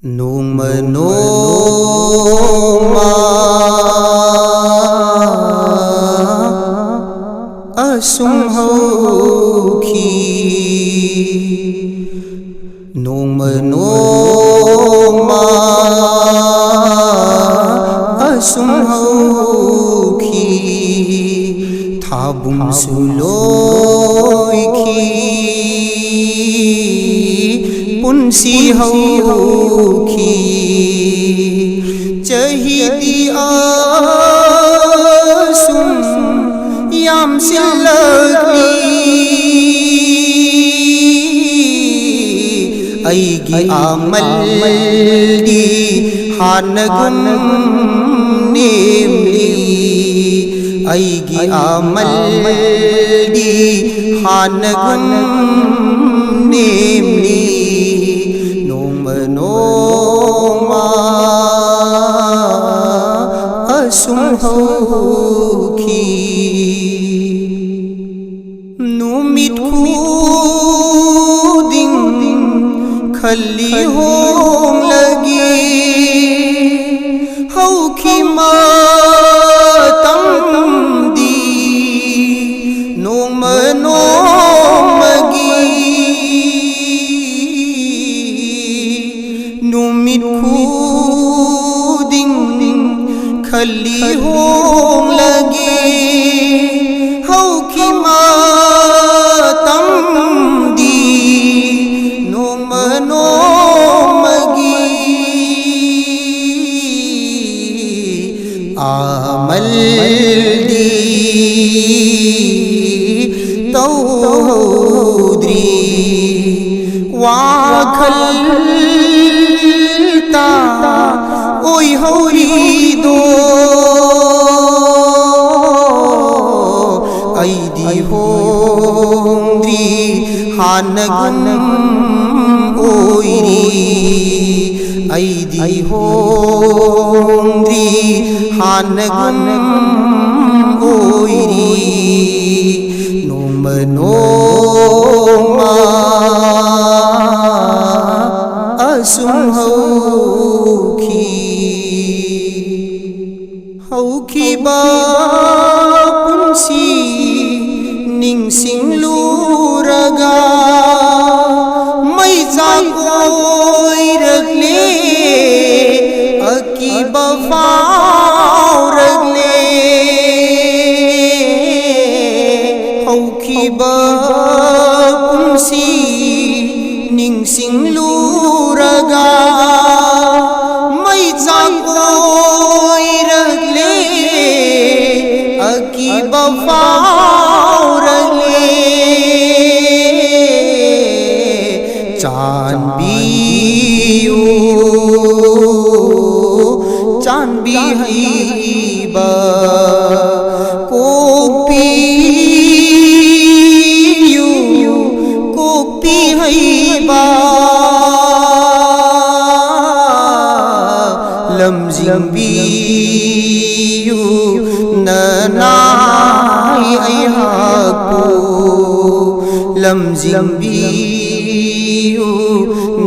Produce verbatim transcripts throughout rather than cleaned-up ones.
ꯅꯣꯡꯃ ꯅꯣꯡꯃ ꯑꯁꯨꯝ ꯍꯧꯈꯤ꯫ ꯅꯣꯡꯃ ꯅꯣꯡꯃ ꯑꯁꯨꯝ ꯍꯧꯈꯤ꯫ ꯊꯥꯕꯨꯝꯁꯨ ꯂꯣꯏꯈꯤ꯫ ꯄꯨꯟꯁꯤ ꯍꯧꯈꯤ꯫ ꯆꯍꯤꯗꯤ ꯑꯁꯨꯝ ꯌꯥꯝꯁꯤꯜꯂꯛꯂꯤ꯫ ꯑꯩꯒꯤ ꯑꯃꯜꯗꯤ ꯍꯥꯟꯅꯒꯨꯝ ꯅꯦꯝꯂꯤ꯫ ꯑꯩꯒꯤ ꯑꯃꯜꯗꯤ ꯍꯥꯟꯅꯒꯨꯝ ꯅꯦꯝꯂꯤ꯫ ꯅꯣꯡꯃ ꯅꯣꯡꯃ ꯑꯁꯨꯝ ꯍꯧꯈꯤ꯫ ꯅꯨꯃꯤꯠ ꯈꯨꯗꯤꯡ ꯈꯜꯂꯤ ꯍꯣꯡꯂꯒꯦ꯫ ꯍꯧꯈꯤ ꯃꯇꯝꯗꯤ ꯅꯣꯡꯃ ꯅꯣꯡꯃꯒꯤ꯫ ꯅꯨꯃꯤꯠ ꯈꯨꯗꯤꯡ ꯈꯜꯂꯤ ꯍꯣꯡꯂꯒꯦ꯫ ꯍꯧꯈꯤ ꯃꯇꯝꯗꯤ ꯅꯣꯡꯃ ꯅꯣꯡꯃꯒꯤ꯫ ꯑꯃꯜꯗꯤ ꯇꯧꯍꯧꯗ꯭ꯔꯤ꯫ ꯋꯥꯈꯜ ꯇ ꯑꯣꯏꯍꯧꯔꯤꯗꯣ꯫ ꯑꯩꯗꯤ ꯍꯣꯡꯗ꯭ꯔꯤ, ꯍꯥꯟꯅꯒꯨꯝ ꯑꯣꯏꯔꯤ꯫ ꯑꯩꯗꯤ ꯍꯣꯡꯗ꯭ꯔꯤ, ꯍꯥꯟꯅꯒꯨꯝ ꯑꯣꯏꯔꯤ꯫ ꯅꯣꯡꯃ ꯅꯣꯡꯃ ꯑꯁꯨꯝ ꯍꯧꯈꯤ꯫ ꯍꯧꯈꯤꯕ ꯄꯨꯟꯁꯤ ꯅꯤꯡꯁꯤꯡꯂꯨꯔꯒ ꯃꯩꯆꯥꯛ ꯑꯣꯏꯔꯛꯂꯦ꯫ ꯑꯀꯤꯕ ꯐꯥꯎꯔꯛꯂꯦ꯫ ꯍꯧꯈꯤꯕ ꯄꯨꯟꯁꯤ ꯅꯤꯡꯁꯤꯡꯂꯨꯔꯒ ꯃꯩꯆꯥꯛ ꯑꯣꯏꯔꯛꯂꯦ꯫ ꯑꯀꯤꯕ ꯐꯥꯎꯔꯛꯂꯦ꯫ ꯆꯥꯟꯕꯤꯌꯨ, ꯆꯥꯟꯕꯤꯍꯩꯕ ꯀꯣꯛꯄꯤꯌꯨ, ꯀꯣꯛꯄꯤꯍꯩꯕ ꯂꯝꯖꯤꯡꯕꯤꯌꯨ꯫ ꯅꯅꯥꯏ ꯑꯩꯍꯥꯛꯄꯨ ꯂꯝꯖꯤꯡꯕꯤꯌꯨ꯫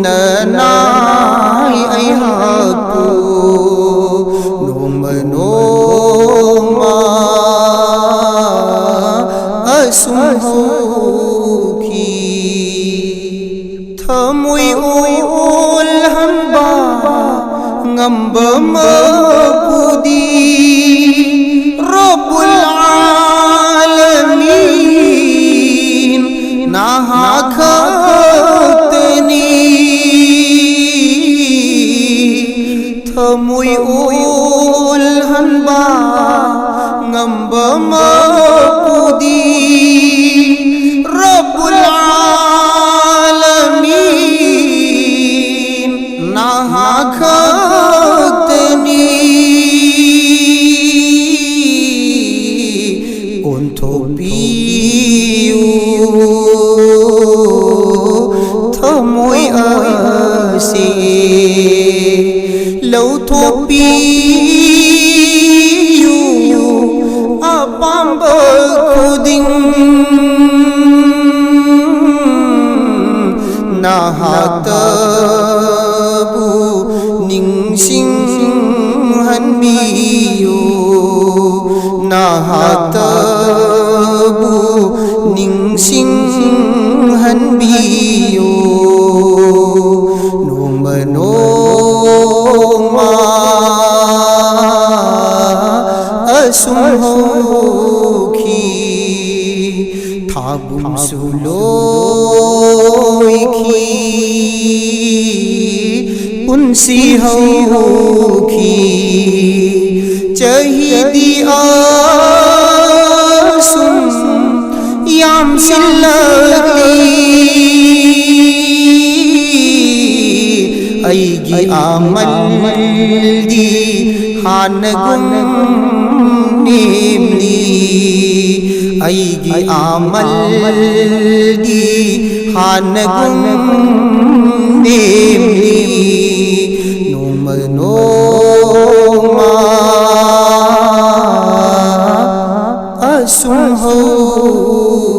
ꯅꯅꯥꯏ ꯑꯩꯍꯥꯛꯄꯨ ꯅꯣꯡꯃ ꯅꯣꯡꯃ ꯑꯁꯨꯝ ꯍꯧꯈꯤ꯫ ꯊꯃꯣꯏ ꯑꯣꯜꯍꯟꯕ ꯉꯝꯕ ꯃꯄꯨꯗꯤ ꯔꯕꯨꯜ ꯑꯥꯂꯃꯤꯟ ꯅꯍꯥꯛ ꯈꯛꯇꯅꯤ꯫ ꯊꯃꯣꯏ ꯑꯣꯜꯍꯟꯕ ꯉꯝꯕ ꯃꯄꯨꯗꯤ ꯔꯕꯨꯜ ꯑꯥꯂꯃꯤꯟ ꯅꯍꯥꯛ ꯈꯛꯇꯅꯤ꯫ ꯑꯣꯟꯊꯣꯛꯄꯤꯌꯨ ꯊꯃꯣꯏ ꯑꯁꯤ, ꯂꯧꯊꯣꯛꯄꯤꯌꯨ ꯑꯄꯥꯝꯕ ꯈꯨꯗꯤꯡ ꯅꯍꯥꯛꯇ ꯅꯤꯡꯁꯤꯡꯍꯟꯕꯤꯌꯨ, ꯅꯍꯥꯛꯇꯕꯨ ꯅꯤꯡꯁꯤꯡꯍꯟꯕꯤꯌꯨ꯫ ꯅꯣꯡꯃ ꯅꯣꯡꯃ ꯑꯁꯨꯝ ꯍꯧꯈꯤ, ꯊꯥꯕꯨꯝꯁꯨ ꯂꯣꯏꯈꯤ, ꯄꯨꯟꯁꯤ ꯍꯧꯈꯤ꯫ ꯆꯍꯤꯗꯤ ꯑꯁꯨꯝ ꯌꯥꯝꯁꯤꯜꯂꯛꯂꯤ, ꯑꯩꯒꯤ ꯑꯃꯜꯗꯤ ꯍꯥꯟꯅꯒꯨꯝ ꯅꯦꯝꯂꯤ, ꯑꯩꯒꯤ ꯑꯃꯜꯗꯤ ꯍꯥꯟꯅꯒꯨꯝ ꯅꯦꯝꯂꯤ꯫ ꯅꯣꯡꯃ ꯅꯣꯡꯃ ꯑꯁꯨꯝ ꯍꯧ